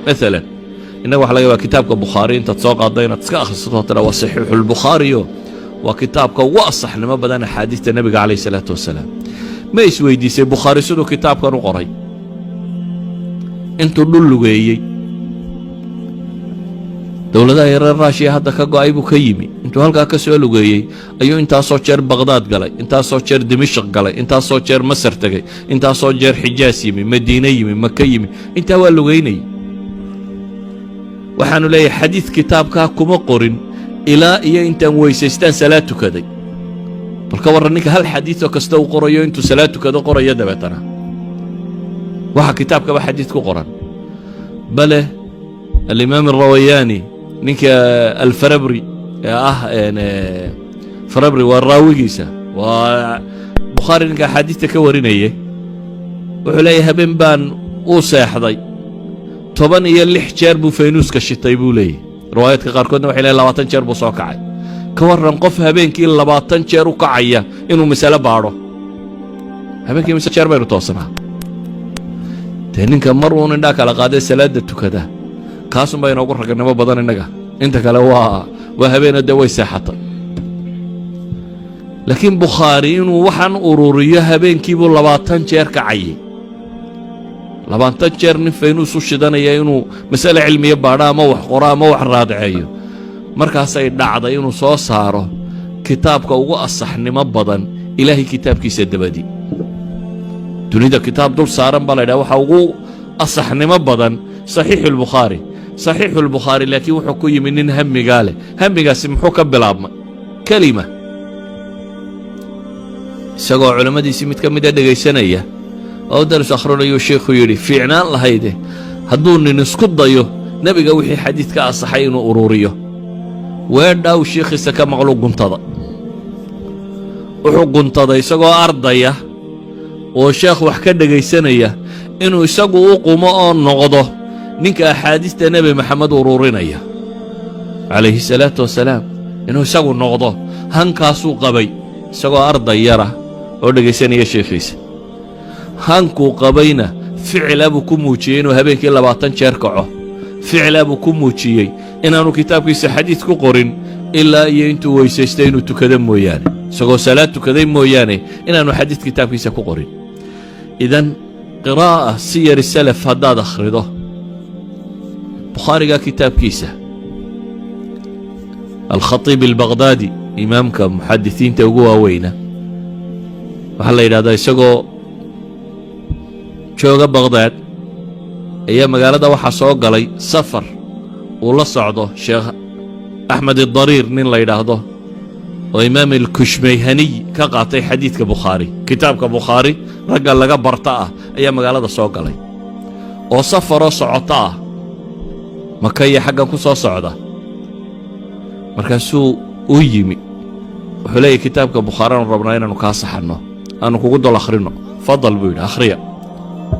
Maalan, innaga waxa laga yabaa kitaabka Bukhaari intaad soo qaaddo inaad iska akhrisato, tira waa Saxiixulbukhaariyo, waa kitaabka ugu asaxnimo badan axaadiista Nebiga calayh salaatu wasalaam. Ma isweydiisay Bukhaari siduu kitaabkan u qoray, intuu dhul lugeeyey? Dowladaha yareer Raashiya hadda ka go'ay buu ka yimi. Intuu halkaa ka soo lugeeyey ayuu intaasoo jeer Baqhdaad galay, intaasoo jeer Dimishq galay, intaasoo jeer Masar tegey, intaasoo jeer Xijaas yimi, Madiine yimi, Maka yimi. Intaa waa lugeynayey. Waxaanu leeyahay, xadiid kitaabkaa kuma qorin ilaa iyo intaan weysaystaan salaad tukaday. Bal ka warran ninka hal xadiidoo kasta uu qorayo intuu salaad tukado qorayo, dabeetana waxa kitaabkaba xadiid ku qoran. Bale alimaam Alrawayaani, ninka Alfarabri ee ah, Farabri waa raawigiisa, waa Bukhaari ninka axaadiista ka warinayay, wuxuu leeyahay habeen baan uu seexday, 16 jeer buu faynuuska shitay, buu leeyahy. Riwaayaadka qaarkoodna waxay leeyahy 20 jeer buu soo kacay. Ka warran qof habeenkii 20 jeer u kacaya inuu masale baadho? Habeenkii mise jeer baynu toosnaa? Dee ninka mar uun indhaa kala qaadee salaadda tukada, kaasunbaa inoogu raganimo badan innaga. Inta kale waa habeeno, dee way seexatay. Laakiin Bukhaari inuu waxaan ururiyo habeenkiibuu 20 jeer kacayay. 20 jeer nin faynuus u shidanaya inuu masale cilmiya baadho ama wax qoro ama wax raadceeyo. Markaasay dhacday inuu soo saaro kitaabka ugu asaxnimo badan Ilaahay kitaabkiisa dabadi. Dunida kitaab dul saaran baa la ydhaha waxa ugu asaxnimo badan Saxiixu Albukhaari. Saxiixu Albukhaari laakiin wuxuu ku yimi nin hamigaa leh. Hamigaasi muxuu ka bilaabmay? Kelima isagoo culammadiisii mid ka mida dhegaysanaya oo daris akhrinayuu sheikhu yidhi, fiicnaan lahayde hadduu nin isku dayo Nebiga wixii xadiid ka asaxay inuu ururiyo. Weedhaa uu shiikhiisa ka maqlu guntada. Wuxuu guntaday isagoo ardaya oo sheekh wax ka dhegaysanaya inuu isagu u qumo oo noqdo ninka axaadiista Nebi Maxamed ururinaya calayhi salaatu wasalaam. Inuu isagu noqdo hankaasuu qabay isagoo arday yara oo dhegaysanaya sheekhiisa. Hankuu qabayna ficila buu ku muujiyey, inuu habeenkii 20 jeer kaco. Ficila buu ku muujiyey inaanu kitaabkiisa xadiid ku qorin ilaa iyo intuu weysaystay inuu tukado mooyaane, isagoo salaad tukaday mooyaane, inaanu xadiid kitaabkiisa ku qorin. Idan, qiraa'a siyar salaf haddaad akhrido, Bukhaariga kitaabkiisa, Alkhatiib Albaqhdaadi, imaamka muxadisiinta ugu waaweyna, waxaa la yidhahdaa isagoo jooga Baqhdaad ayaa magaalada waxaa soo galay safar uu la socdo Sheekh Axmed Idariir, nin la yidhaahdo oo Imaam Alkushmayhaniy ka qaatay xadiidka Bukhaari, kitaabka Bukhaari ragga laga barta ah, ayaa magaalada soo galay oo safaroo socoto ah, Maka iyo xaggan ku soo socda. Markaasuu u yimi, wuxuu leeyahy, kitaabka Bukhaari aanu rabnaa inaannu kaa saxanno, aanu kugu dul akhrinno. Fadal, buu yidhi, akhriya.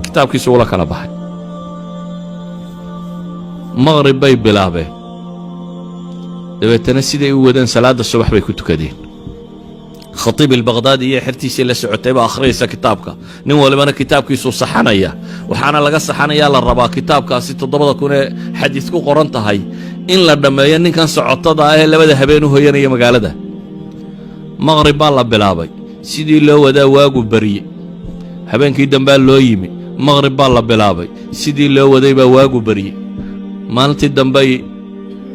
Kitaabkiisu ula kala baxay. Maqrib bay bilaabeen. Dabeetana siday u wadeen salaadda subax bay ku tukadeen. Khatiib Albaqhdaadi iyo xertiisii la socotay baa akhriyaysa kitaabka, nin walibana kitaabkiisuu saxanaya. Waxaana laga saxanayaa, la rabaa kitaabkaasi 7000 ee xadiis ku qoran tahay in la dhammeeyo ninkan socotada ah ee labada habeen u hoyanaya magaalada. Maqrib baa la bilaabay, sidii loo wadaa waagu barye. Habeenkii dambaa loo yimi, maqrib baa la bilaabay, sidii loo waday baa waagu barye. Maalintii dambey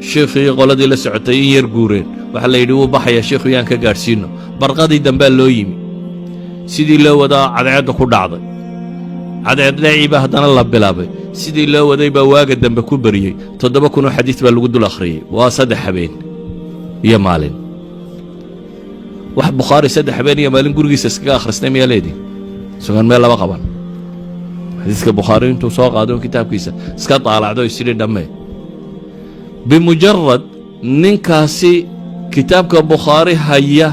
shiikhii qoladii la socotay in yar guureen. Waxaa la yidhi, wuu baxayaa shiikhu, yaan ka gaadhsiinno. Barqadii dambaa loo yimi, sidii loo wadaa cadceedda ku dhacday. Cadceed dhacii baa haddana la bilaabay, sidii loo waday baa waaga dambe ku beriyey. 7000 oo xadiis baa lagu dul akhriyey. Waa 3 habeen iyo maalin. Wax Bukhaari 3 habeen iyo maalin gurigiisa iskaga akhristay miyaa leedihi, isagoon meel laba qaban? Xadiiska Bukhaari intuu soo qaado kitaabkiisa iska daalacdo, isidhi dhammee. Bimujarad ninkaasi kitaabka Bukhaari haya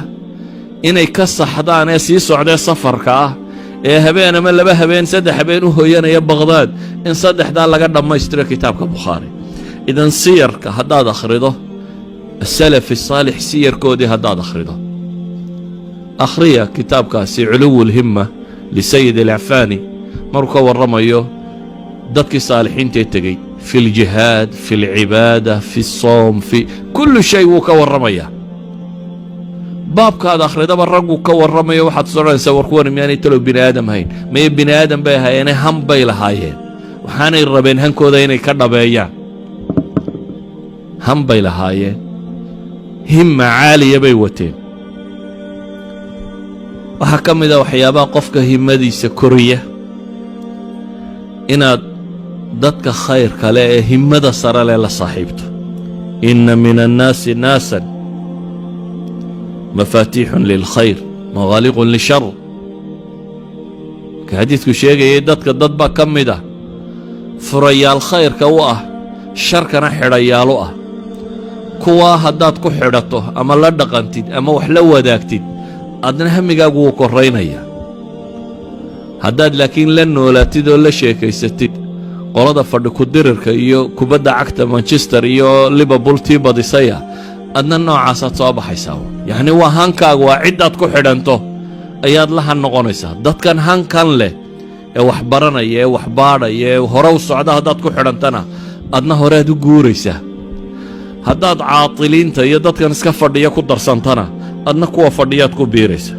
inay ka saxdaan ee sii socdee safarka ah ee habeen ama 2 habeen, 3 habeen u hoyanaya Baqhdaad, in saddexdaa laga dhammaystiro kitaabka Bukhaari. Idan, siyarka haddaad akhrido, asalaf saalix siyarkoodii haddaad akhrido, akhriya kitaabkaasi Culuwu Lhimma lisayid Alacfaani, markuu ka warramayo Dadkii saalixiintae tegey في الجهاد، في العبادة، في الصوم، في كل شيء wuu ka warramayaa. Baabkaad akhridaba ragguu ka warramayo waxaad soranaysaa, war kuwani miyaanay talow bini aadam hayn? Maye, bini aadam bay ahayeene, han bay lahaayeen, waxaanay rabeen hankooda inay ka dhabeeyaan. Han bay lahaayeen, himma caaliya bay wateen. Waxaa ka mid a waxyaabaha qofka himmadiisa koriya inaad dadka khayrka leh ee himmada sare leh la saaxiibto. إن من الناس ناسا مفاتيح للخير مغاليق للشر. Marka xadiidku sheegayay, dadka dad baa ka mid ah furayaal khayrka u ah, sharkana xidhayaalu ah. Kuwaa haddaad ku xidhato ama la dhaqantid ama wax la wadaagtid, adna hamigaagu wuu korraynayaa. Haddaad laakiin la noolaatid oo la sheekaysatid qolada fadhi ku-dirirka iyo kubadda cagta Manchester iyo Liverpool tii badisaya, adna noocaasaad soo baxaysaa. Yacni waa hankaagu waa ciddaad ku xidhanto ayaad la han noqonaysaa. Dadkan hankan leh ee wax baranaya, ee wax baadhaya, ee hore u socda haddaad ku xidhantana, adna horead u guuraysaa. Haddaad caatiliinta iyo dadkan iska fadhiya ku darsantana, adna kuwa fadhiyaad ku biiraysa.